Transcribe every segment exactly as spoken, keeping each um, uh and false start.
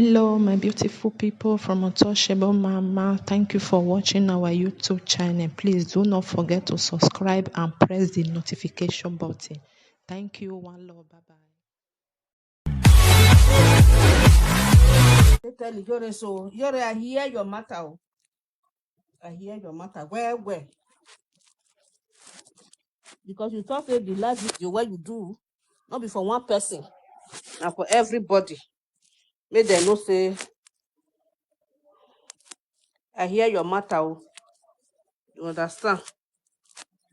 Hello, my beautiful people from Untouchable Mama. Thank you for watching our YouTube channel. Please do not forget to subscribe and press the notification button. Thank you. One love. Bye bye. They tell you, Yore, so, Yore, I hear your matter. Oh. I hear your matter well, well. Because you talk say the last video where you do, not be for one person, and for everybody. Make them know say, I hear your matter. Oh. You understand?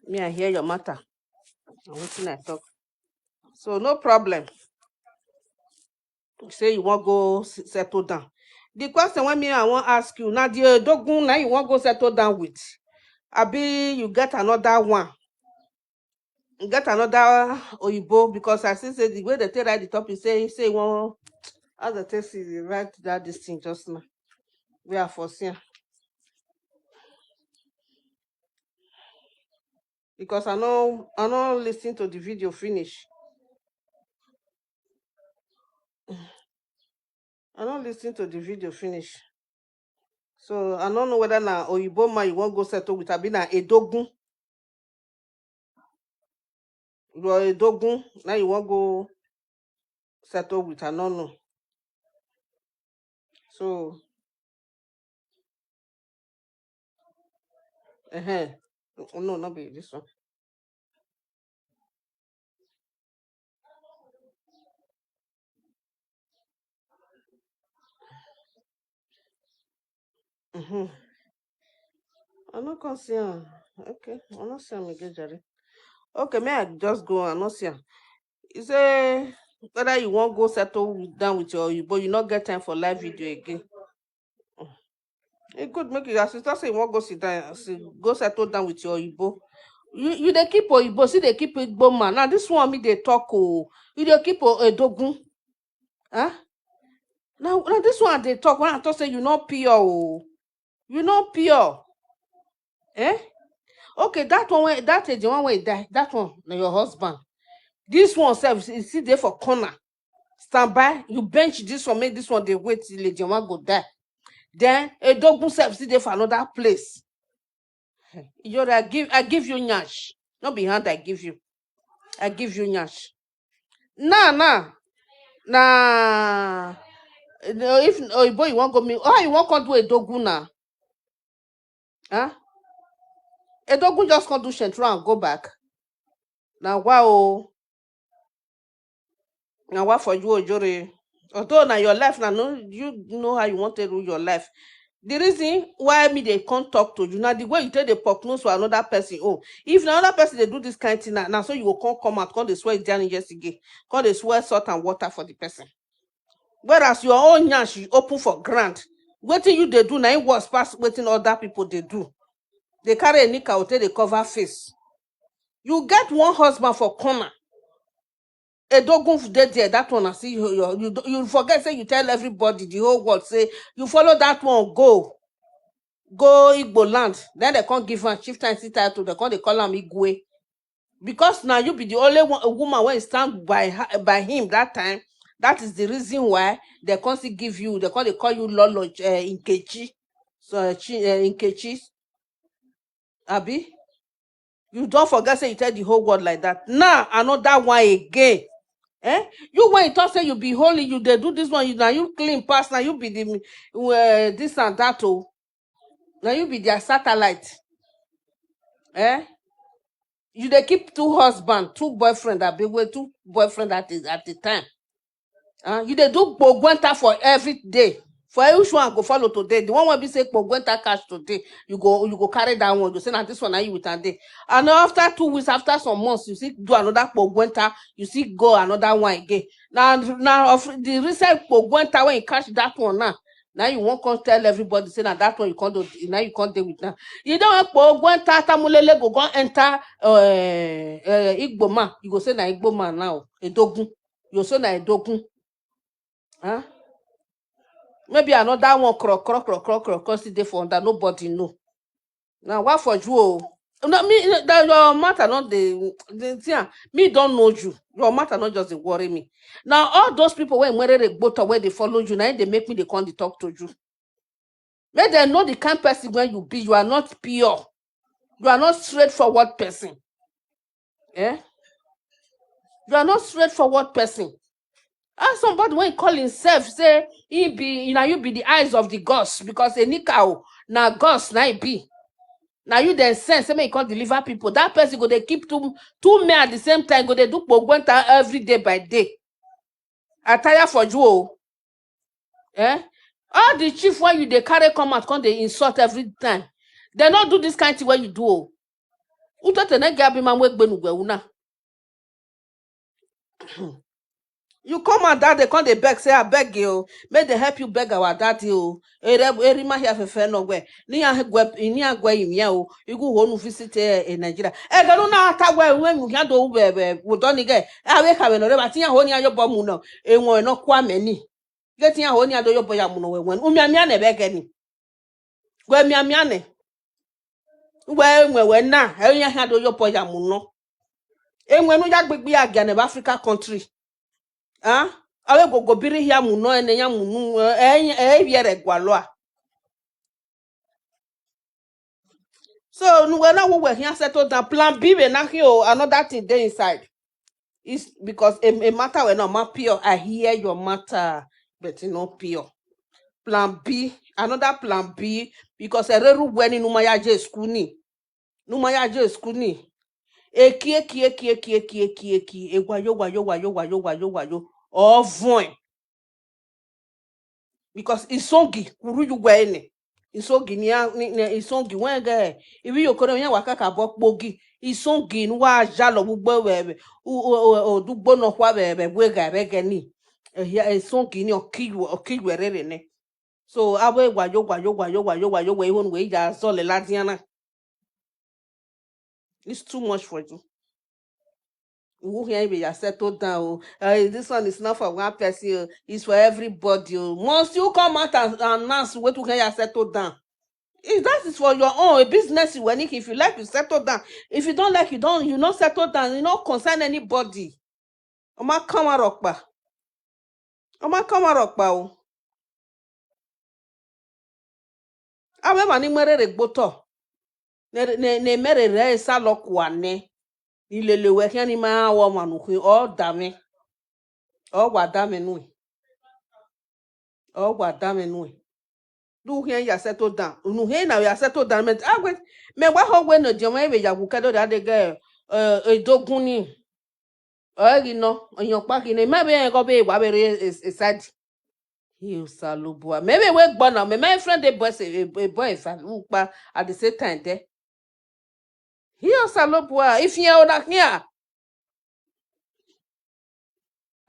Me, I hear your matter. And wetin I talk. So, no problem. You say you wan go s-, settle down. The question wey me I wan ask you, na the Edogun na you wan go settle down with? Abi you get another one? You get another oyibo? Because I see say the way they take write the topic, say, say you wan, as they take see, they write that this thing just now. We are for seeing. Because I no, I no listen to the video finish. I no listen to the video finish. So I no know whether na oyibo man you wan go settle with, abi na Edogun. You are Edogun, now you wan go settle with, I no know. So, uh-huh. No, not be this one. Mm-hmm. I no come see am. Okay, I no see am again, jare. Okay, may I just go? I no see am. He say whether you wan go settle with, down with your oyibo, you no get time for live video again. E good make you, as you talk say you wan go sit down, sit, go settle down with your oyibo. You, you dey keep oyibo, still dey keep Igbo man. Now this one me dey talk o. You dey keep o-, Edogun. Huh? Now, now this one dey talk. When I talk say you no pure o. You no pure. Eh? Okay, that one wey, that is the one wey die. That one na your husband. This one sef, e still dey for corner. Stand by. You bench this one, make this one dey wait till the one go die. Then Edogun sef still dey for another place. Iyore, I give, I give you nyash. No be hand I give you. I give you nyash. Now, now, na, if oyibo you wan go meet, how you wan come do Edogun now? Huh? Edogun just come do Central and go back. Na wa o. Na wa for you, Iyore. Although na your life, na no, you know how you want to rule your life. The reason why me dey come talk to you, na the way you take dey poke nose for another person. Oh, if na another person dey do this kind thing, na, na so you go come, come out, come dey swear Indian yesterday, come dey swear salt and water for the person. Whereas your own nyash open for ground. Wetin you dey do na im worse pass wetin other people dey do. They carry a knicker take dey cover face. You get one husband for corner. Edogun dey there, that one I see you, you, you, you forget say you tell everybody, the whole world, say you follow that one go, go Igbo land. Then they come give am chieftaincy title, they come dey call am Igwe. Because now you be the only one, a woman wey stand by her, by him that time. That is the reason why they come still give you, they come dey call you Lolo, eh, Nkechi. So, eh, Chi-, eh, Nkechi. Abi? You don forget say you tell the whole world like that. Now, another one again. Eh? You when you talk say you be holy, you dey do this one, you, now you clean pass, now you be the, uh, this and that, oh. Now you be their satellite. Eh? You dey keep two husband, two boyfriend, abi wey two boyfriend at the, at the time. Huh? You dey do kpogwenta for every day. For which one go follow today? The one wey be say kpogwenta catch today, you go, you go carry that one. You say, "Na this one, na you with am dey." And after two weeks, after some months, you see do another kpogwenta, you see go another one again. Now, now of the recent kpogwenta when you catch that one now, now you wan come tell everybody say na that one you come do, now you come dey with now. You don kpogwenta, Tamulele go go enter, uh, uh, Igbo man. You go say na Igbo man now, Edogun. You say na Edogun. Huh? Maybe another one kro, kro, kro, kro, kro, kro, still dey for under, nobody know. Now, what for you, oh? No, me, that your matter not the, the thing. Me don't know you. Your matter not just dey worry me. Now, all those people wey mu erere gbe otọ wey dey follow you, na im dey make me dey come dey talk to you. Make dem know the kind person wey you be. You are not pure. You are not straightforward person. Eh? You are not straightforward person. As somebody wey call himself say he be, na you be the eyes of the gods, because Enikao na gods na he be. Na you dem send say make he come deliver people. That person go dey keep two, two men at the same time, go dey do kpogwenta every day by day. I tire for you o. Eh? All the chief wey you dey carry come out, come dey insult every time. Dem no do this kind thing wey you do o. Utete ne Gabi ma mu egbe nu gbe una. You come out that day, come dey beg, say, "Abeg o, make dem help you beg our daddy o. Ere, ere ma hia fẹfẹ nọ wẹ, ne iran gue, ne iran gue imiẹn o, igu ho nu visit, eh, eh, Nigeria." Ẹghẹ ne u na ta wẹ, wẹ mu khian do vbe, vbe, vbe odọ ni ghẹ, avbe ekhaemwẹ ne ọ rre evba, te iran ho ne iran ye obọ mu nọ, ewẹn ne ọ kua mẹ ni. Ghẹ te iran ho ne iran do ye obọ ya mu nọ wẹ, wẹ, u mianmian nẹ vbe ẹghẹ ni. Wẹ mianmian nẹ. Wẹ, wẹ, wẹ na, ẹ i iran khian do ye obọ ya mu nọ. Ewẹn ne u ya gbegbe ya gia nẹ vbe Africa country. Ah, avbe gogo biri hia mu nọ, ẹne ya mu nu, ẹ, ẹ, ẹ i vbiẹ rẹ gualọ a. So, ne uwẹ na wẹ uwẹ khian settle down, plan B vbe na khin o, another thing dey inside. It's because a, a matter wẹ na ma pure, I hear your matter, but e no pure. Plan B, another plan B, because ẹ rere uwẹ ni ne u ma ya je school ni. Ne u ma ya je school ni. Eki, eki, eki, eki, eki, eki, eki, e wayo, wayo, wayo, wayo, wayo, wayo. Ọ vuẹn. Because isongi, urhu ye uwẹ nẹ. Isongi ni a, ni, ni isongi wẹ gẹ, ivbi iyokọ ne iran wa kakabọ kpogi. Isongi ne uwa ya lọ vbe ugbo vbe, vbe, u, u, u, odugbo nọkhua vbe, vbe wegha vbe ẹghẹ ni. Ehia, isongi ni ọ ki yu, ọ ki yu ẹrere nẹ. So, avbe wayo, wayo, wayo, wayo, wayo, wẹ ihonu wẹ i ya zọlẹ ladian na. It's too much for you. Uwu khian vbe ya settle down o. Uh, this one is not for one person o. It's for everybody o. Must you come out and announce wẹ te u khian ya settle down? If that is for your own, a business you want, if you like, you settle down. If you don't like, you don't, you not settle down. You not concern anybody. Ọ ma kan mwa rhọkpa. Ọ ma kan mwa rhọkpa o. Avbe emwa ni mu erere gbe otọ, ne, ne, ne mẹ rere ẹre Osalọkua nẹ, ni lele wẹ khian ni ma rẹn ọmwa ne u khin, ọ da mwẹ, ọ wa da mwẹ nuẹn, ọ wa da mwẹ nuẹn. Du khian ya settle down, unu khian na ya settle down, mẹ, a wẹ, mẹ wa ho wẹ ne ọdiọn mwẹ vbe ya wu kẹdẹ, ọ da degẹ, eh, edogun ni. Ọ ghi nọ, ọyọn ọkpa ghi nọ, ima vbe rẹn ghe ọ vbe wa vbe rre e, e side. Hi Osalobua. Mẹ vbe wẹ gbọ na, mẹ ma friend a boy, a, a boy Osalobua at the same time there. Hi Osalobua, ifian ẹro na khian.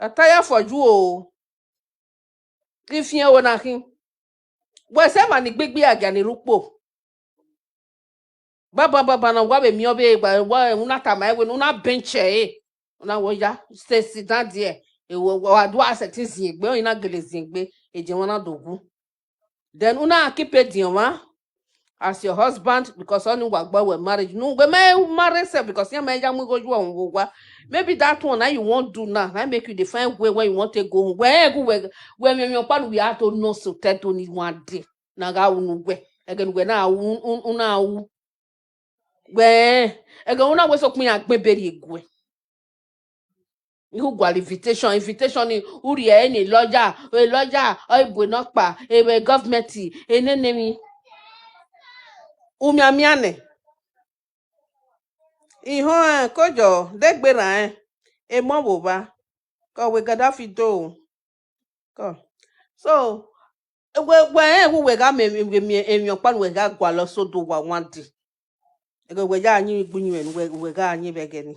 I tire for you o. Ifian ẹro na khin. Wẹ sẹ emwa ni gbigbi a gia ni rre ukpo. Baba, baba, na wa vbe miẹn ọvbehe, wa, wa, u na tama ẹre wẹ ne u na bench ẹre. U na wẹ ya, stay sit down there. E, wa, wa, wa do a sẹtin ziengbe, ọ i na gele ziengbe, e je emwa na do wu. Then u na keep ediọn mwa as your husband, because ọni wa gba wẹ marriage. Nu, wẹ ma marry sef because iran ma ya mu igho yu ọmwa vbe owa. Maybe that one na you wan do now, na make you dey find way where you wan take go home. Wẹ rẹn gu wẹ, wẹ miẹn ọkpa ne u ya to nọ so te do ni one day. Na gha ru ne uwẹ, ẹghẹ ne uwẹ na ru, u, u na ru. Wẹ, ẹghẹ u na wẹ sokpan iran gbẹn ebe rhie guẹ. U gualọ invitation, invitation ni u rhie ẹre ne lawyer, e lawyer, ọ i bu nọkpa, evbe government, enene emwi. U mianmian nẹ. Ihọn ẹn, kojọ, de gberra ẹn, emọ vbe owa, kọ wẹ Gaddafi do. Kọ. So, wẹ, wẹ rẹn wẹ uwẹ gha miẹn, miẹn, miẹn emwi ọkpa ne uwẹ gha gualọ so do wa wan di. Ẹghẹ wẹ ya yin igbu yin mwẹ ne uwẹ, uwẹ gha yin vbe ẹghẹ ni.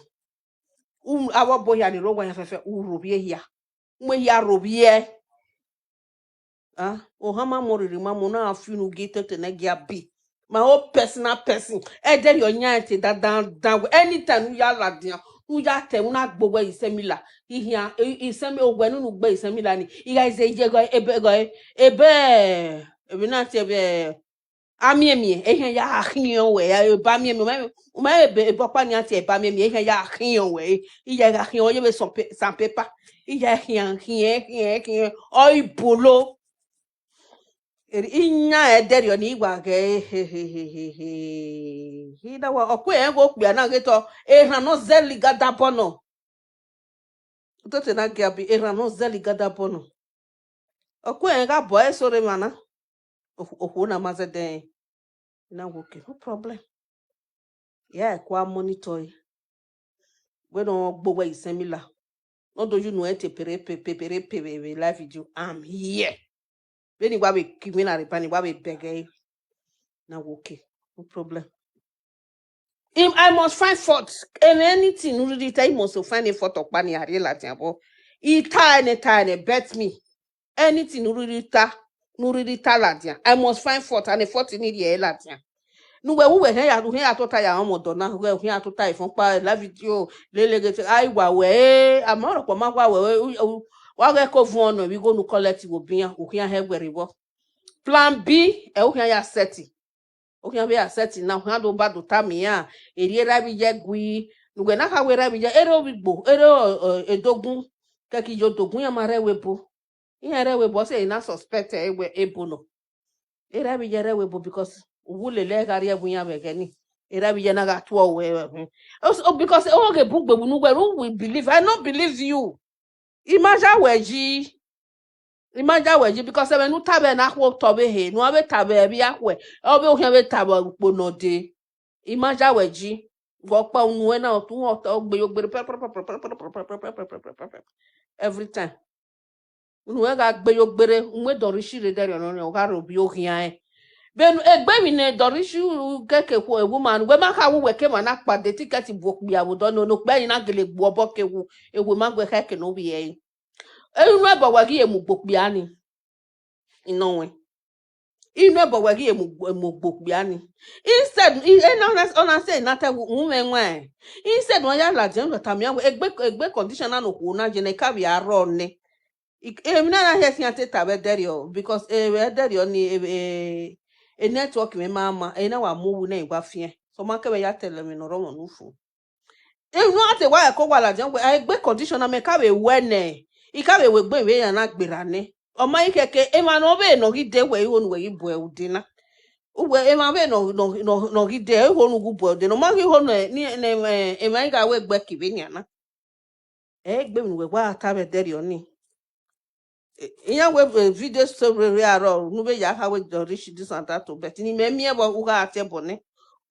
U, avbe ọbo hia ni rre owa iran fẹfẹ, u rhovbiẹ hia. U mu ehia rhovbiẹ. Ah, ohan ma mu rhirhi ma mu, na fi unu gie tete ne gia bi. My own personal person. Ẹdẹrriọ yan ẹte dandan dandan. Anytime ne u ya ladian, ne u ya ta ẹmwẹ, u na gbe owẹ ye sẹmila. Ihian, i, i sẹmi, owẹ ne unu gbe ye sẹmila ni. I gha ze ye ghe ebe, ghe ebe, emwi na tie vbe Amiẹnmiẹn, ehẹn ya khian wẹ, eba miẹnmiẹn, u ma, u ma ebe, ebe ọkpa nian tie eba miẹnmiẹn, ehẹn ya khian wẹ, iya gha khian, ọ ye vbe sand pa-, sandpaper, iya khian, khian, khian, khian, ọ i bolo. Eri iyan ẹdẹrriọ ni wa ghẹ, he, he, he, he, he. I na wa, ọ ku ẹn ghe okpia na ghe tọ, erhan ne ọ zẹ ligada bọ nọ. Utoto na gia bi erhan ne ọ zẹ ligada bọ nọ. Ọ ku ẹn gha bọ ẹre sẹ ọre emwa na. Okhuo, okhuo na ma zẹdẹ ẹn. I na wa, okay, no problem. Ya ẹre kua monitor ẹre. Wẹ ne ọ gbe owẹ yi sẹmila. Ne ọ do ye unu ẹn te pere pe, pe, pere pe vbe, vbe live video. I'm here. Vbene I wa vbe ke iwinna rre ba ni, I wa vbe bẹghe ẹre. Na wa, okay, no problem. Im-, I must find fault. Ẹmwẹ anything ne u rhirhi ta, I must find a fault ọkpa ni a rhie ladian vbọ. I ta ẹnẹ, ta ẹnẹ, bet me. Anything ne u rhirhi ta, ne u rhirhi ta ladian, I must find fault, and fault ni rhie ẹre ladian. Ne uwẹ, uwẹ khian ya, u khian ya tota ya ọmọ ọdọ na, uwẹ, u khian ya tota ifọn kpa, live video, lele ghe te, a i wa wẹ, e, a ma rọ kpọ ma wa wẹ, u, u, wa ghẹ ko vuọn nọ vbe igho ne u collect vbe obọ iran, u khian hẹ wẹ rre vbọ. Plan B, ẹ, u khian ya set. U khian vbe accept na, u khian do ba do tama iran, erriọ erha vbe iye gui, ne uwẹ na kha wẹ erha vbe iye, erha ovbi igbo, erha, eh, edogun, kẹkẹ iye odogun iran ma rre ẹvbo ebo. Iran rre ẹvbo ebo, ọ sẹ ne a suspect ẹre wẹ ebo nọ. Erha vbe iye rre ẹvbo ebo because u wu lele ẹre gha rrie ẹvbo iran vbe ẹghẹ ni. Erha vbe iye na gha tuẹ ruẹ, eh, oh, because ọ ghe bun gbe vbe unu wẹ, who will believe? I no believe you. I ma ya wẹ yi. I ma ya wẹ yi, because ẹmwẹ ne u ta vbe ne akhuẹ otọ vbe he, ne uwa vbe ta vbe ẹvbi akhuẹ, ọ vbe u khian vbe ta vbe ukpo ne ọ dee. I ma ya wẹ yi. Vbe ọkpa unu wẹ na, ọ tu otọ gbe yo gbere, every time. Unu wẹ gha gbe yo gbere, u mu Don Richie rre dẹrriọ nọ, ọ gha rre ovbi oghian ẹn. Vbene egbe emwi ne Don Richie keke khu ewu ma, wẹ ma kha wu wẹ ke emwa na kpa de ticket bu okpia vbe odọ ne okpia ni na gele gbu obọ ke wu, ewu ma guẹ khẹ ke ne ovbi ẹre. Inu ẹbọ wẹ ghi mu gbe okpia ni. Inọ wẹ. Inu ẹbọ wẹ ghi mu, mu gbe okpia ni. Instead, i, ena ọna, ọna sẹ na te wu, u mwẹ wan. Instead, wa ya ladian, wa tama iran wẹ, egbe, egbe condition na ne okhuo na ye ne ka vbe a rrọọ nẹ. I, emwi na na hẹ khian te ta vbe ẹdẹrriọ, because, eh, vbe ẹdẹrriọ ni, eh, eh, e network mwẹ ma ma, ena wa mu wu nẹ wa fiẹn. So ma kẹmwẹ ya tẹlẹ mwẹ ne ọ rọmwọ ne u fo. Enu a te wa ẹko wa ladian wẹ, a egbe condition na mẹ ka vbe wẹ nẹ, I ka vbe wẹ egbe vbe iran na gberra nẹ. Ọ ma i khẹke, emwa ne ọ vbe ne ọ ghi de wẹ igho ne uwẹ ghi bu ẹre ude na. Uwẹ emwa vbe ne ọ, ne ọ, ne ọ, ne ọ ghi de igho ne u ghi bu ẹre ude na. Ọ ma ghi ho nẹ, ni, ne, eh, emwa i gha wẹ egbe ke vbenian na. Ẹ i gbe emwi ne uwẹ wa ta vbe ẹdẹrriọ ni. Eh, iran wẹ, eh, video story rre arọ, ne u vbe ya kha wẹ Don Richie this and that o, but ne imẹ miẹn vbe u gha tie ẹbọ nẹ.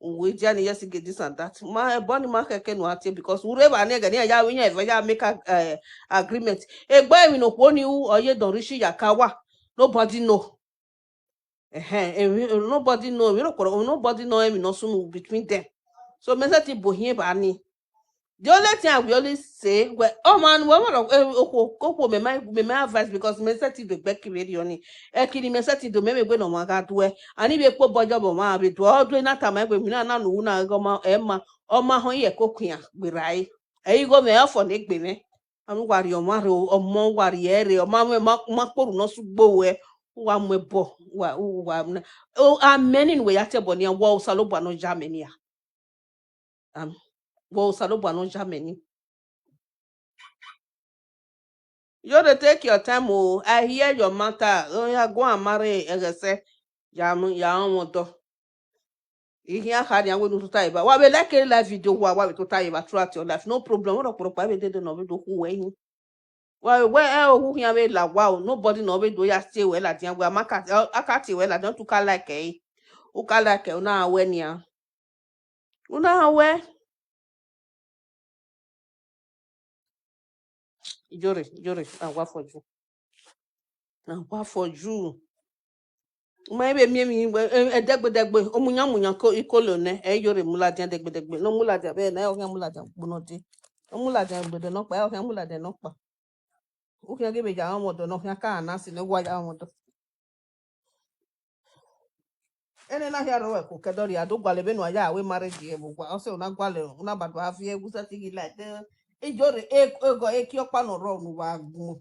Uwẹ dia ni yes get this and that. Ma ẹbọ ni ma khẹke ne u a tie, because u rre evba ni ẹghẹ ne iran ya, iran eva ya make a, eh, agreement. Egbe emwi ne okhuo ni ru, ọ ye Don Richie ya ka wa. Nobody know. Ẹhẹn, emwi, nobody know, emwi rokpọrọ, nobody know emwi ne ọ sunu between them. So, mẹ sẹtin bu ohiẹn evba ni. The only thing I will only say, wẹ, ọmwa ne uwẹ vbe rọ, eh, okhuo, okhuo mẹ ma, mẹ ma advice, because mẹ sẹtin do egbe ke vberriọ ni. Ẹki ni mẹ sẹtin do, mẹ vbe egbe ne ọmwa gha duẹ. Ani vbe ekpo obọ jọ vbe ọmwa vbe duẹ, ọ duẹ na tama egbe, emwi na na ne u ru na ghe ọma, ẹ ma, ọma họn ye ẹko khian gberra ẹre. Ẹ i gho mwẹ, ọ fọ ne egbe mwẹ. Anu wa rhie ọmwa rre, ọmọ wa rhie ẹre, ọmwa mwẹ ma, ma kporu ne ọ sẹ ugbo ruẹ, u wa mu ẹbọ, u wa, u wa, o, amẹ ni ne uwẹ ya tie ẹbọ nian, wẹ Osanobua ne ọ ya amẹ nian. Am, wẹ Osanobua ne ọ ya amẹ ni. Yore, take your time o, I hear your matter, o ya go and marry ẹghẹ sẹ, ya mu, ya rọnmwẹ ọdọ. I khian kha nian wẹ ne u tota ye evba. Wa vbe like live video wa, wa vbe tota ye evba throughout your life. No problem. Wẹ rọ kpọrọkpa vbe dede ne ọ vbe do khu wẹ hin. Wa vbe wẹ ẹ, okhu khian vbe la wa o. Nobody ne ọ vbe do ya tie wẹ ladian wẹ, a ma ka, a ka tie wẹ ladian, u ka like ẹre. U ka like ẹre, u na wẹ nian. U na wẹ. Yore, yore, a wa for you. A wa for you. U ma vbe miẹn emwi wẹ, eh, ẹdẹgbẹdẹgbe, ọ muyan muyan ko, ikolo nẹ, ẹ i Yore mu ladian dẹgbẹdẹgbe, ne ọ mu ladian vbe nẹ, ọ khian mu ladian gbonọ dee. Ọ mu ladian gbede nọkpa, ọ khian mu ladian nọkpa. U khian ghi vbe ya rọnmwẹ ọdọ, ne ọ khian ka na si ne wa ya rọnmwẹ ọdọ. Ene na hia rrọọ ẹko kẹdọ rhia do gualọ vbene uwa ya wẹ marriage ye vbe owa, ọ sẹ u na gualọ, u na ba do a viẹ, u sẹtin ghi like, eh, Iyore, e, egọ eki ọkpa ne ọ rrọọ ne uwa gbọn.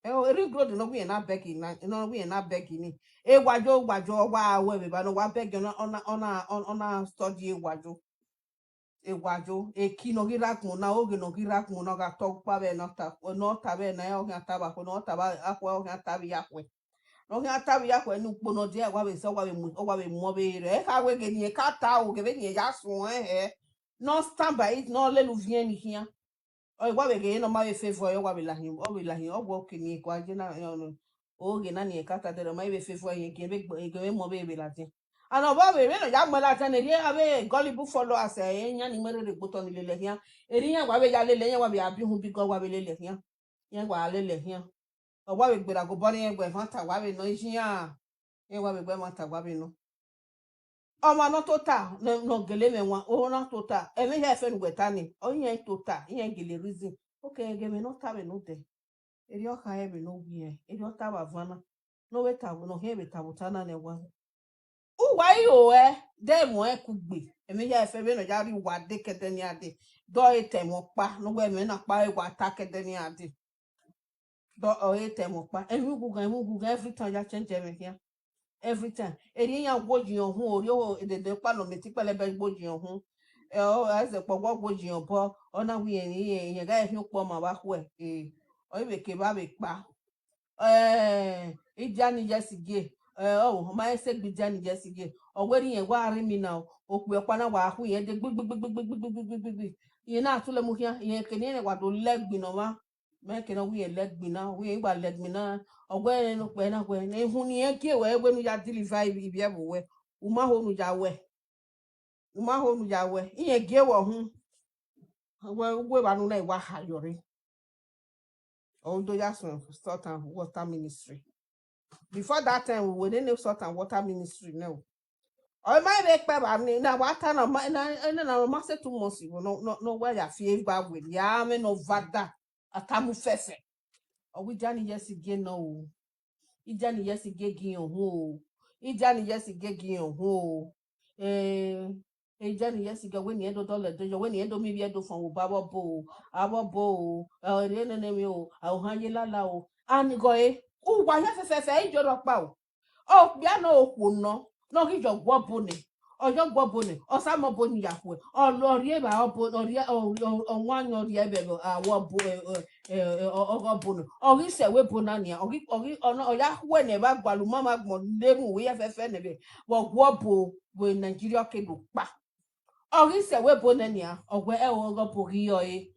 Ring road ne ọ wẹ irẹn na bẹgẹ na, ne ọ wẹ irẹn na bẹgẹ ni. Ewajo, Ewajo, ọ wa ru ẹvbo evba ne ọ wa bẹgẹ, ọ na, ọ na, ọ na, ọ na study Ewajo. Ewajo, eki ne ọ ghi rre agbọn na, oghe ne ọ ghi rre agbọn na, ọ gha ta ọkpa vbe ne ọ ta, ne ọ ta vbe na, ọ khian ta vbe akhuẹ, ne ọ ta vbe akhuẹ, ọ khian ta vbe iyakhuẹ. Ne ọ khian ta vbe iyakhuẹ ne ukpo ne ọ dia, wa vbe sẹ, ọ wa vbe mu, ọ wa vbe mu ọvbehe rre. Ẹ kha wẹ ghe ne irẹn ka ta o, ghe vbene irẹn ya suẹn hẹ. Ne ọ stand by it, ne ọ lele uviẹn ni khian. Ọ wa vbe ghe ne ọ ma vbe favor ẹre, ọ wa vbe la hin, ọ vbe la hin, ọ wa oke ni gua je na, oghe na ni irẹn ka ta dẹrẹ, ọ ma vbe favor ẹre, gie vbe gbe, gie vbe mu ọvbehe vbe ladian. And ọ vbe vbe ne ọ ya mu ẹre ladian ne erriọ avbe gullible followers ẹre, iran ni mu ẹre rre gbe otọ ni lele khian. Erriọ iran wa vbe ya lele, iran wa vbe ya biẹ uhunmwu bigọ, wa vbe lele khian. Iran wa lele khian. Ọ wa vbe gberra gobọ ne irẹn wẹ ẹmwata wa vbe nọ, iye iran, iran wa vbe wẹ ẹmwata wa vbe nọ. Ọmwa ne ọ tota, ne, ne ọ gele mwẹ wan, ọ na tota, ẹmwẹ hia ẹfe ne uwẹ ta ni, ọ iran tota, iran gele reason. Okay, ghe ẹmwẹ ne ọ ta vbe ne odẹ. Erriọ ọ kha ẹmwẹ ne ọ wiẹ, erriọ ọ ta vbe avan na, ne ọ vbe ta, ne ọ khian vbe ta vbe ota na nẹ wa. Uwa i ro ẹ, de mu ẹn kugbe, ẹmwẹ hia ẹfe vbene ọ ya rrie uwa de kẹdẹ ne iran dee, de ọ re ta ẹmwẹ ọkpa, ne ọ wẹ ẹmwẹ na ọkpa ẹre wa ta kẹdẹ ne iran dee. De ọ re ta ẹmwẹ ọkpa, ẹmwẹ ughughan, ẹmwẹ ughughan, every time ọ ya change ẹmwẹ khian. Every time. Erriọ iran wo yi ọhun, orhiọn edede ọkpa ne ọ miẹn ẹtin kpẹlẹbẹ wo yi ọhun. Ẹ, ọ, ẹzẹ kpọ wọ wo yi obọ, ọ na wẹ irẹn, irẹn, irẹn gha rhie ukpọ ma vbe akhuẹ. Ẹ, ọ i vbe kevbe avbe kpa. Eh, Idia ni ye ẹse gie, eh, ọ ma ẹse gbe Idia ni ye ẹse gie. Ọ wẹ rhie irẹn wa rre mi na o, okpia ọkpa na wa khu irẹn dee gbigbigbigbigbigbigbigbigbigbi. Irẹn na tule mu khian, irẹn kene irẹn wa do lẹ ẹgbin ne ọmwa. Mẹ kene ọ wẹ irẹn lẹ ẹgbin na, ọ wẹ irẹn lẹ ẹgbin na, ọ wẹ ẹre ne okpia na wẹ ne ihun ne irẹn gie wẹ, wẹ ne u ya deliver ivbi ẹvbo wẹ, u ma ho ne u ya wẹ. U ma ho ne u ya wẹ, irẹn gie wẹ ọhun. Wẹ, wẹ evba ne u na wa ha yọ rre. Ọ do ya suẹn Salt and Water Ministry. Before that time, we were in Salt and Water Ministry now. Ọ ma vbe kpẹ vba ni, na wa ta na, ma, na, na, na, ma say too much, no, no, no, wẹ ya fi evba wẹ, ya mwẹ ne ọ vada, a ta mu fẹfẹ. Ọ wẹ Idia ni ye ẹse gie nọ o. Idia ni ye ẹse gie gi irẹn ọhun o. Idia ni ye ẹse gie gi irẹn ọhun o. Eh, Idia ni ye ẹse gie wẹ ne irẹn do dọlọ ẹdẹ yọ, wẹ ne irẹn do miẹn ivbi Ẹdo fọn vbe obọ avbe ọbo o, avbe ọbo o, ẹ, erriọ nene emwi o, a, ohan ye lala o. Anigho ẹre, uwa hia fẹfẹfẹ, I ye rre ọkpa o. Okpia nọ okhuo nọ, ne ọ ghi ye ọguọbo nẹ, ọ ye ọguọbo nẹ, ọ sa mu ọbo ni ya khuẹ, ọ, ọ rhie evba ọbo, ọ rhie, ọ, ọ, ọ wan yan ọ rhie evba, a, ọguọbo, ẹ, ẹ, ẹ, ọ, ọguọbo nẹ, ọ ghi sẹ ẹvbo ebo na nian, ọ ghi, ọ ghi, ọ na, ọ ya khuẹ ne evba gualọ umamwagbọn, ne erhunmwu hia fẹfẹ nẹ vbe, vbe ọguọbo vbe Nigeria ke do kpa. Ọ ghi sẹ ẹvbo ebo nẹ nian, ọ wẹ ẹ o, ọguọbo ghi yọ ẹre.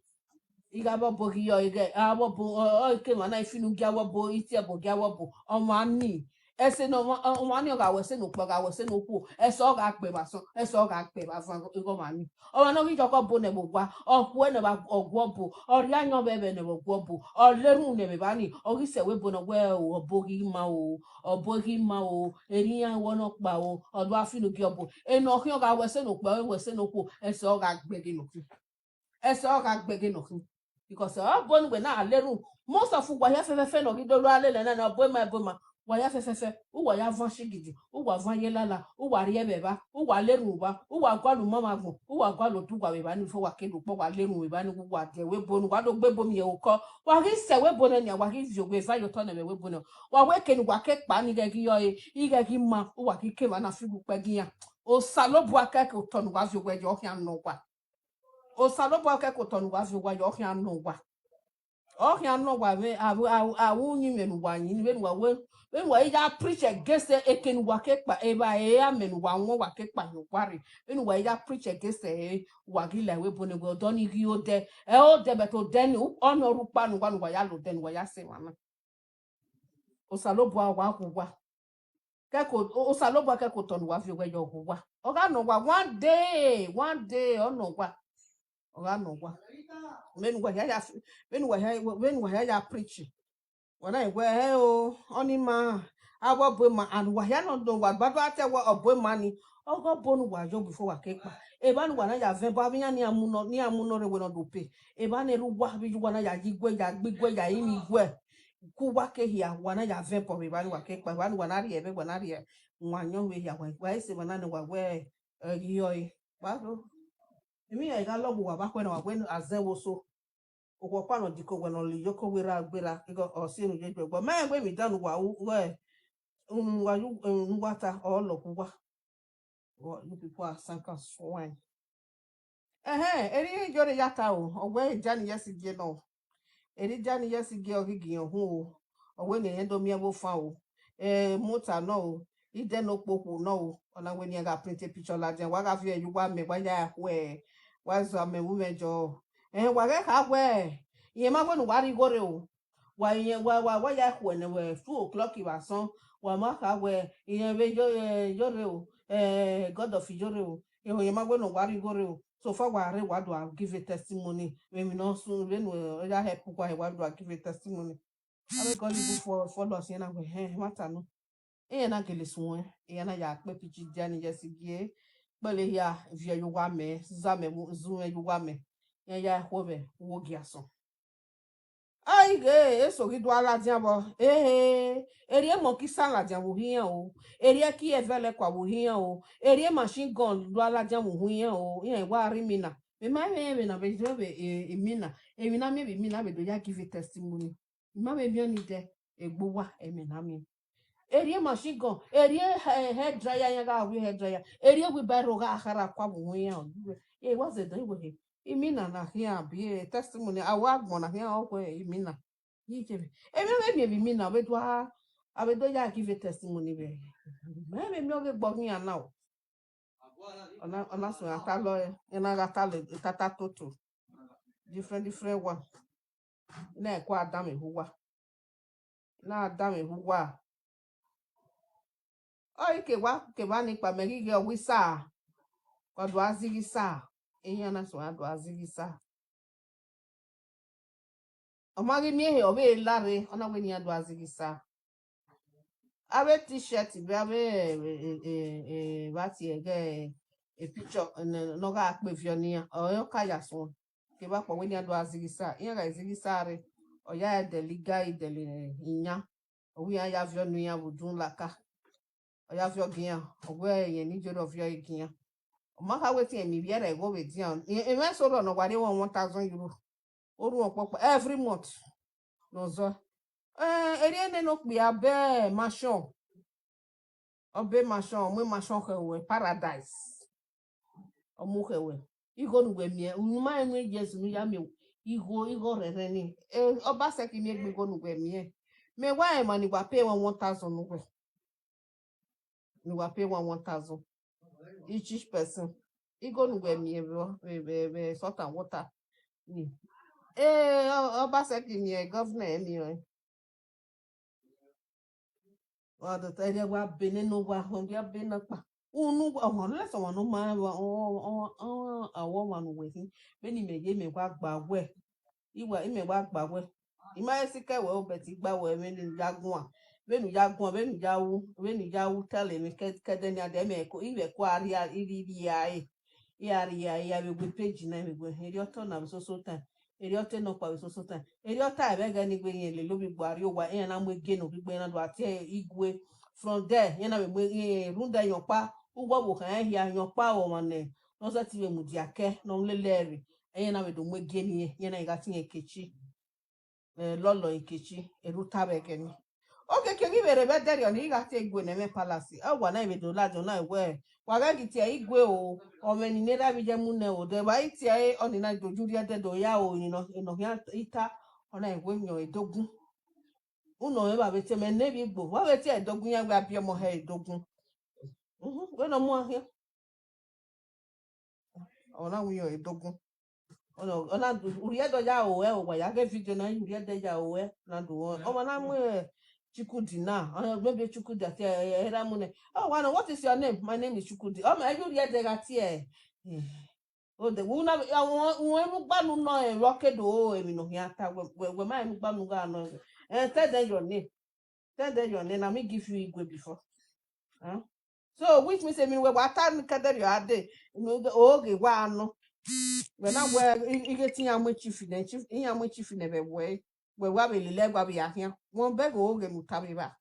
I gha vbe ọbo ghi yọ ẹre, avbe ọbo, ọ, ọ, ke emwa na i fi unu gie avbe ọbo, i tie ẹbọ gie avbe ọbo, ọmwa ni. Ẹse ne ọmwa, ọmwa ni ọ gha wẹ ẹse ne okpia, ọ gha wẹ ẹse ne okhuo, ẹse ọ gha gbe vbe asọn, ẹse ọ gha gbe vbe avan, igho ọmwa ni. Ọmwa ne ọ ghi ye ọguọbo nẹ vbe owa, ọ khuẹ nẹ vbe ọguọbo, ọ rhie ayọn vbe ẹvbo nẹ vbe ọguọbo, ọ la erhunmwu nẹ vbe evba ni, ọ ghi sẹ ẹvbo ebo nẹ, ọ wẹ o, ọbo ghi ma o, ọbo ghi ma o, erriọ iran wẹ ọnọkpa o, ọ do gha fi unu gie ọbo. Ene ọ khian ọ gha wẹ ẹse ne okpia, ọ wẹ ẹse ne okhuo, ẹse ọ gha gbe ẹre ne ọ khin. Ẹse ọ gha gbe ẹre ne ọ khin. Because ọbo ne uwẹ na la erhunmwu, most of uwa hia fẹfẹfẹ ne ọ ghi do rre lele nẹ, ne ọbo ima, ẹbo ima, uwa hia fẹfẹfẹ, uwa ya van shigidi, uwa van ye lala, uwa rhie ẹvbo evba, uwa la erhunmwu vba, uwa gualọ umamwagbọn, uwa gualọ odẹ uwa vbe evba ni before wa ke do kpọ, wa la erhunmwu vbe evba ni, uwa gie ẹvbo ebo ne uwa do gbe ebo miẹn okọ, wa ghi sẹ ẹvbo ebo nẹ nian, wa ghi viọ owa eva ye otọ nẹ vbe ẹvbo ebo nẹ, wa wẹ eke ne uwa ke kpa ni ghẹ ghi yọ ẹre, I ghẹ ghi ma, uwa ghi ke emwa na fi ru ukpẹ gie iran. Osanobua ke ẹko otọ ne uwa viọ owa ye, ọ khian nọ uwa. Osanobua ke ẹko otọ ne uwa viọ owa ye, ọ khian nọ uwa. Ọ khian nọ uwa vbe, a, a, a, a ru uyinmwẹ ne uwa yin, vbene uwa wẹ, vbene uwa i ya preach against eke ne uwa ke kpa, evba ẹre amẹ ne uwa wọn, uwa ke kpa hin uwa rre. Vbene uwa i ya preach against ẹre, uwa ghi la ẹvbo ebo nẹ wẹ ọdọ ni ghi odẹ, ẹ odẹ, but odẹ ni, ọ nọ rre ukpa ne uwa, ne uwa ya la odẹ ne uwa ya sẹ emwa na. Osanobua wa gu uwa. Ke ẹko, Osanobua ke ẹko otọ ne uwa viọ owa ye, ọ gu uwa. Ọ gha nọ uwa one day, one day, ọ nọ uwa. Ọ gha nọ uwa. Vbene uwa hia ya, vbene uwa hia, vbene uwa hia ya preach. Wa na wẹ, ẹ o, ọni ima, avbe ọbo ima, and uwa hia nọ do, uwa gbadu a te wẹ ọbo ima ni, ọghe ọbo ne uwa yọ before wa ke kpa. Evba ne uwa na ya vẹ, but avbe iran ne iran mu nọ, ne iran mu nọ rre wẹ ne ọ do pay. Evba ne erha uwa, vbe uwa na ya ye igue, ya gbe igue, ya rinmwian igue. Ku uwa ke hia, uwa na ya vẹ ẹbọ vbe evba ne uwa ke kpa, evba ne uwa na rhie ẹvbo, uwa na rhie uwa ayọn vbe hia, uwa, uwa i sẹ emwa na ne uwa wẹ, ẹ, ghi yọ ẹre. Wa do. Emwi iran gha lọghọ uwa vbe akhuẹ na, wa wẹ azẹn vbe oso. Okhuo ọkpa ne ọ diko wẹ ne ọ le iyoko wẹ ra gberra, ighẹ ọ si enu ye egbe ẹgbọ. Mẹ rẹn wẹ emwi dan ne uwa ru, wẹ unu uwa yu, unu uwa ta, ọ lọghe uwa. What you people are sanka swine. Ẹhẹn, eri Iyore ya ta o, ọ wẹ Jani Yesi gie nọ. Eri Jani Yesi gie ọ ghi gie ọhun o. Ọ wẹ ne irẹn do miẹn vbe ofan o. Eh, mota nọ o. Idẹ ne okpokpo nọ o. Ọ na wẹ ne iran gha print picture ladian, wa gha viẹ ye uwa mẹ, wa ya khuẹ, wa zọ amẹ vbe umẹ jọ. Eh, wa ghẹ kha wẹ, irẹn ma wẹ ne uwa rhie igho rre o. Wa irẹn, wa, wa, wa ya khuẹ ne wẹ two o'clock vbe asọn, wa ma kha wẹ irẹn vbe yo, eh, Iyore o, eh, God of Iyore o, irẹn ma wẹ ne uwa rhie igho rre o. So far wa rre, wa do a give a testimony. Vbe emwi ne ọ sunu, vbene ọ ya help uwa, wa do a give a testimony. Avbe gullible fo-, followers na wẹ, ẹhẹn, ẹmwata nọ. Iran na gele suẹn, iran na ya kpe picture Jani Yesi gie, kpẹlẹ hia viẹ ye uwa mẹ, zẹ amẹ vbe, zẹ umẹ ye uwa mẹ. Iran ya khuẹ vbe uwogie asọn. Aighe, eso ghi do a ladian vbọ. Ehe, erriẹ monkey sa ladian vbe uhi iran o. Erriẹ ki ẹvẹlẹ kua vbe uhi iran o. Erriẹ machine gun do a ladian vbe uhi iran o. Iran wa rre imina. Mẹ ma vbe rẹn vbe na vbe zẹ vbe, eh, imina. Emwi na miẹn vbe imina vbe do ya give testimony. I ma vbe miẹn ọnii dẹ, egbe uwa, ẹmwẹ na miẹn. Erriẹ machine gun, erriẹ hair, hair dryer, iran gha wẹ hair dryer. Erriẹ wheelbarrow gha khara kua vbe uhi iran o. E wa zẹdẹ wẹ he. Imina na khian biẹ testimony, a wa agbọn na khian ọ wẹ imina. Iye vbe. Emwi vbe miẹn vbe imina, vbe do a, a vbe do ya give testimony vbe. Mẹ vbe miẹn ọghe egbe ọghe iran na o. Ọ na, ọ na suẹn a ta lọ, ẹ, ẹ na gha ta lẹ, tata toto. Different, different one. Na ẹkua danmwehọ uwa. Na danmwehọ uwa. Ọ i ke wa, ke wa ni kpa mẹ ghi ghe ọ wẹ isa. Wa do a zighi isa. Iran na suẹn a do a zighi isa. Ọ ma ghi miẹn ehe, ọ vbe la rre, ọ na wẹ ne iran do a zighi isa. Avbe t-shirt vbe avbe, eh, eh, eh, eh, vbe a tie ẹghẹ, eh, picture, eh, ne, ne ọ gha kpe viọ ne iran, ọ, ọ ka ya suẹn. Kevbe akpọ wẹ ne iran do a zighi isa, iran gha zighi isa rre, ọ ya dẹlẹ igari, dẹlẹ, eh, iyan. Ọ wẹ iran ya viọ ne iran vbe udun laka. Ọ ya viọ gie iran, ọ wẹ irẹn ni Iyore ọ viọ gie iran. Ọ ma kha wẹ te irẹn miẹn ivbi ẹre ẹghẹ vbe dian. Emwa eso rrọọ ne ọ wa rhie one, one thousand euro. Orhu ọkpọkpa every month. Ne ọ zọ. Eh, erriẹ nene okpia bẹ mansion. Ọ bẹ mansion, ọ mu mansion khẹ ruẹ, paradise. Ọ mu khẹ ruẹ. Igho ne uwẹ miẹn, unu ma rẹn unu ye sunu ya miẹn igho, igho rhẹrhẹ ni. Eh, Ọbaseki miẹn egbe igho ne uwẹ miẹn. Mẹ wa rẹn emwa ni wa pay one, one thousand ne uwẹ. Ne uwa pay one, one thousand each, each person. Igho ne uwẹ miẹn vbe, vbe, vbe, vbe salt and water ni. Eh, Ọ-, Ọbaseki miẹn, governor ẹ miẹn ọnrẹn. Wa do ta, erriẹ wa be nene uwa, họn dia be na kpa. Unu, ọmwa lẹsẹ ọmwa ne ọ ma, ọ, ọ, ọ, ọ, awọ ọmwa ne uwẹ khin. Vbene imẹ ye, imẹ wa gba wẹ. Iwa, imẹ wa gba wẹ. I ma he sikẹ wẹ o, but I gba wẹ vbene u ya guan. Vbene u ya guan, vbene u ya ru, vbene u ya ru tẹle emwi kẹ-, kẹdẹ nian, de mẹ ko, ivẹ ko a rhia, I rhia, I rhia, I rhia vbe wẹ page na, vbe wẹ, erriọ te ọna vbe soso time. Erriọ te nọkpa vbe soso time. Erriọ ta ẹvbo ẹghẹ ni wẹ irẹn lele ovbi igbo a rrie owa, iran na mu ege ne ovbi igbo, iran na do a tie igwe. From there, iran na vbe mu, eh, rhunmwuda ẹyọkpa, uwu ọvbokhan hia, ẹyọkpa ọmwa ne, ne ọ sẹtin vbe mudia kẹ, ne ọ lele ẹre, iran na vbe do mu ege ne irẹn, iran na gha tie irẹn Nkechi. Eh, lọlọ Nkechi, erha uta vbe ẹghẹ ni. Okiekie ghi vbe rre vbe ẹdẹrriọ ni, I gha tie igwe ne ẹmwẹ palace. Ọ wa na vbe do ladian, ọ na wẹ, wa ghẹ ghi tie igwe o, ọ mwẹ ni ne erha vbe iye mu nẹ o, de wa i tie ẹre, ọnii na do ye urhiẹ ẹdẹdẹ, ọ ya ro emwi nọ, nọ khian ita, ọ na wẹ yọn edogun. Unu mwẹ vbe te mẹ ne vbe igbo, wa vbe tie ẹdogun, iran wẹ a biẹ ọmọ hẹ edogun. Mhm, wẹ ne ọ mu a khian. Ọ na wẹ yọn edogun. Ọ na, ọ na do, urhiẹ ẹdẹ ya ro ẹ, wa ya ghe video na, urhiẹ ẹdẹ ya ro ẹ, na do wọn. Ọmwa na mu, eh, Chukwudi na, ọ, maybe Chukwudi ati, eh, eh, erha mu nẹ. Oh, wa nọ, what is your name? My name is Chukwudi. Ọ ma, ẹ ye urhiẹ ẹdẹ gha tie. Eh. O de, wẹ una, wọn, wọn emu gba nu nọ, eh, vbe ọ ke do emwi ne ọ khian ta, wẹ, wẹ, wẹ ma emu gba nu gha nọ. Eh, tell them your name. Tell them your name. Na me give you igwe before. Huh? So, which means, emwi wẹ wa ta ni kẹdẹrriọ a de, inu de, oghe wa nọ. Wẹ na wẹ, i, i ghe te iran mu chief nẹ, chief, iran mu chief nẹ vbe wẹ, wẹ wa vbe lele ẹre wa vbe ya khian. Wọn bẹghe oghe ne u ta vbe evba.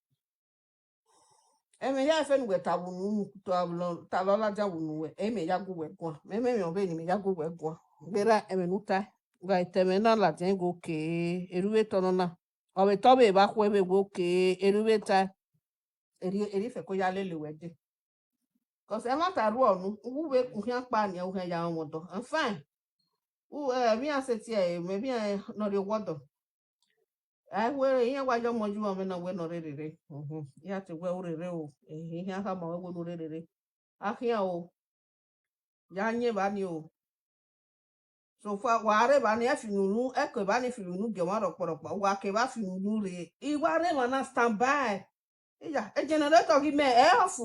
Ẹmwẹ hia efe ne uwẹ ta vbe unu, ta lọ, ta lọ ladian vbe unu wẹ, ẹmwẹ ya gu wẹ guan. Mẹ, mẹ, mẹ, ọ vbe ni mẹ ya gu wẹ guan. Gberra ẹmwẹ ne u ta. Wa etẹn mwẹ na ladian go ke, erhuvbe tọ nọ na. Ọ vbe tọ vbe vba khuẹ vbe wo ke, erhuvbe tae. Eri, eri fẹ ko ya lele wẹ dee. 'Cause ẹmwata rhuọ unu, u vbe khian kpa nian, u khian ya rọnmwẹ ọdọ. I'm fine. U, eh, emwi iran sẹtin, eh, mẹ emwi iran ne ọ rrie owa ọdọ. A wẹ iran wa yọ ọmọ ye uwa mwẹ na wẹ ne ọ rherhe rre. Mhm. Iran te wẹ u rherhe o. Eh, iran khama wẹ wẹ ne u rherhe rre. A khian o. Ya yẹn evba ni o. So far, wa rre evba ni, ẹ fi unu, ẹ ke evba ni fi unu gie ọmwa rhọkpọrhọkpọ, wa ke evba fi unu rre. I wa rre emwa na stand by. Iya, e generator ghi mẹ ẹ off.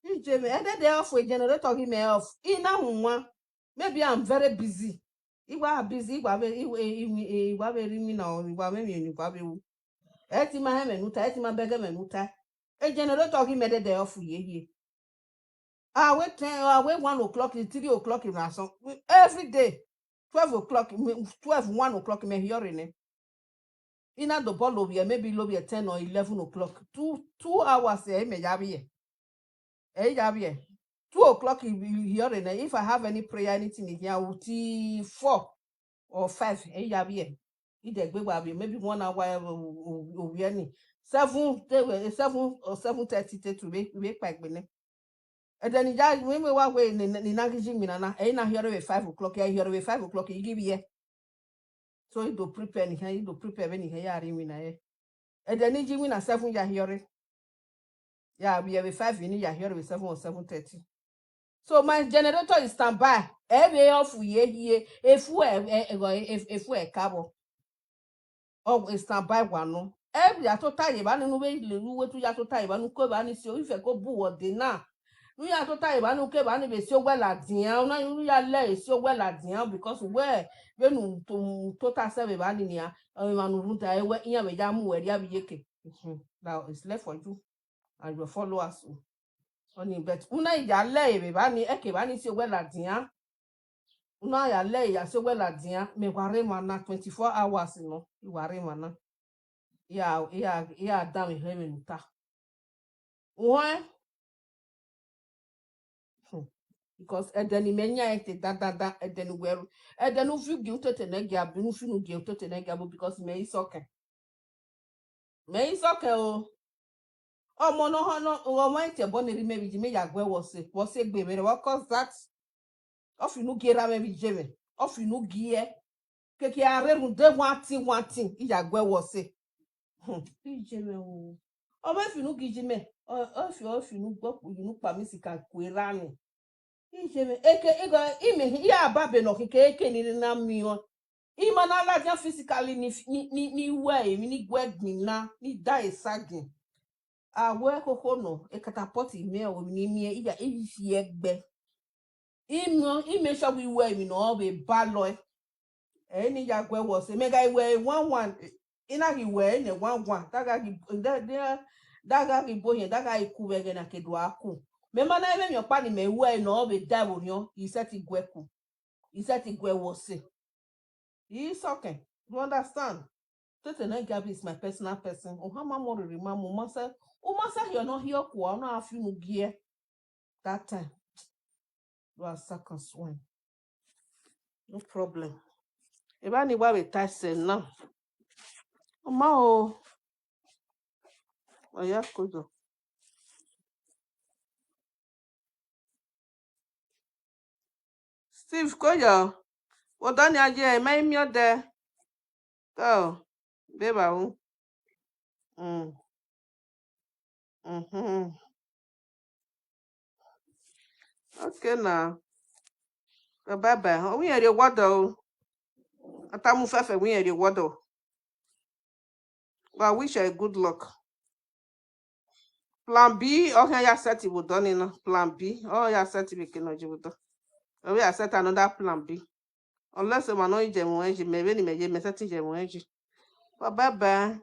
Ije mẹ, ẹdẹdẹ off, e generator ghi mẹ off. I na huma. Maybe I'm very busy. I wa busy, I wa vbe, I, I, I, I wa vbe rre iwinna, I wa vbe emwi ne I wa vbe ru. Ẹ ti ma hẹ mwẹ ne u ta, ẹ ti ma bẹghe mwẹ ne u ta. E generator ghi mẹ ẹdẹdẹ off ye ye. A wẹ ten, a wẹ one o'clock, three o'clock na sọ. Every day, twelve o'clock, twelve, one o'clock, mẹ hiọrre nẹ. I na dobọ lovbiẹ, maybe lovbiẹ ten or eleven o'clock. Two, two hours, eh, mẹ ya vbiẹ. Eh, ya vbiẹ. Two o'clock, I, I hiọrre nẹ. If I have any prayer, anything, I hear till four or five, eh, ya vbiẹ. I dẹ gbe wa vbiẹ, maybe one hour, eh, o, o, o, vbiẹ ni. Seven, te wẹ, seven or seven thirty te tu vbe, vbe kpaegbe nẹ. Ẹdẹ ne I ya, vbe wa wẹ ne, ne I na ghi ye iwinna na, ẹ i na hiọrre vbe five o'clock, ya hiọrre vbe five o'clock, I ghi vbiẹ. So I do prepare ni hẹ, I do prepare vbene I hẹ ya rre iwinna hẹ. Ẹdẹ ne I ye iwinna seven ya hiọrre. Ya vbiẹ vbe five ni ya hiọrre vbe seven or seven thirty. So my generator is standby. Ẹ vbe off ye hie, efu ẹ, ẹ, ẹ, efu ẹ ka vbọ. Ọ stand by wa nọ. Ẹ ya tota ye evba ni, ne u vbe le, ne u wẹ te u ya tota ye evba ni, u ke evba ni si, ifẹ ko bu wẹ ọdẹ na. Ne u ya tota ye evba ni, u ke evba ni vbe si owẹ ladian, u na, u ya lẹ esi owẹ ladian, because wẹ vbene u to, u tota sẹ vbe evba ni nian, emwa ne u rhunmwuda ẹre wẹ, iran vbe ya mu wẹ rria vbe iyeke. Mhm. Now it's left for you and your followers o. Ọni, but u na ya lẹ vbe evba ni, ẹ ke evba ni si owẹ ladian. U na ya lẹ ya si owẹ ladian, mẹ wa rre emwa na twenty-four hours nọ, I wa rre emwa na. I ya, I ya, I ya danmwehọ ẹmwẹ ne u ta. Uhẹn. Hmm. Because ẹdẹ ne imẹ yan ẹn te dandandan, ẹdẹ ne uwẹ ru, ẹdẹ ne u fi gie utete nẹ gia, ne u fi unu gie utete nẹ gia, because mẹ i sọkẹn. Mẹ i sọkẹn o. Ọmọ ne ọ họn, ọmọ ẹn tie ẹbọ ne erha imẹ vbe iye, mẹ ya guẹ wẹ ọse, wẹ ọse egbe mwẹ rẹ, because that, ọ fi unu gie erha mwẹ vbe iye mwẹ, ọ fi unu gie, keke a rre rhunmwuda wantin wantin, I ya guẹ wẹ ọse. Hmm, iye mwẹ o. Ọ mwẹ fi unu gie iye mwẹ, ọ, ọ fi, ọ fi unu gbọ, unu kpa mi sika ku erha ni. Iye mwẹ, eke, igho, imẹ, I ya ba be nọ khin ke eke ni na miẹn. I ma na ladian physically ni, ni, ni, ni wẹ emwi ni guẹ gbin na, ni da esagiẹn. A wẹ khokho nọ, e catapult mẹ o, emwi ne I miẹn, I ya, I fi ẹgbẹ. I miẹn, I make sure wẹ I wẹ emwi ne ọ vbe ba lọe. Ẹ i ni ya guẹ wẹ ọse, mẹ gha wẹ one one, I na ghi wẹ ẹre nẹ one one, da gha ghi, da, da, da gha ghi bo hiẹn, da gha ghi ku vbe ẹghẹ ne a ke do a ku. Mẹ ma na vbe emwi ọkpa ni mẹ wẹ ẹre ne ọ vbe da ẹvbo orhiọn, I sẹtin guẹ ku. I sẹtin guẹ wẹ ọse. I sọkẹn, you understand? Tete na Gabby is my personal person. Ohan ma mu rere ma mu, u ma sẹ, u ma sẹ hiọ ne ọ hiọ kua, u na fi unu gie. That time, you are suck and swine. No problem. Evba ni wa vbe ta ẹse na. Ọ ma o. Ọ ya kodo. Steve, koyo. Wo dọ ni a ye, ma i miẹn ọdẹ. Go. Be ba wu. Mm. Mhm. Okay now. Bye bye. Ọ wẹ irẹn rrie owa ọdọ o. A ta mu fẹfẹ wẹ irẹn rrie owa ọdọ. Wa wish her good luck. Plan B, ọ khian ya set vbe odọ ni na. Plan B, ọ ya set vbe eke ne ọ ye vbe odọ. Ọ ya set another plan B. Unless emwa ne ọ ye mu ẹn yi, mẹ vbene imẹ ye, mẹ sẹtin ye mu ẹn yi. But bye bye.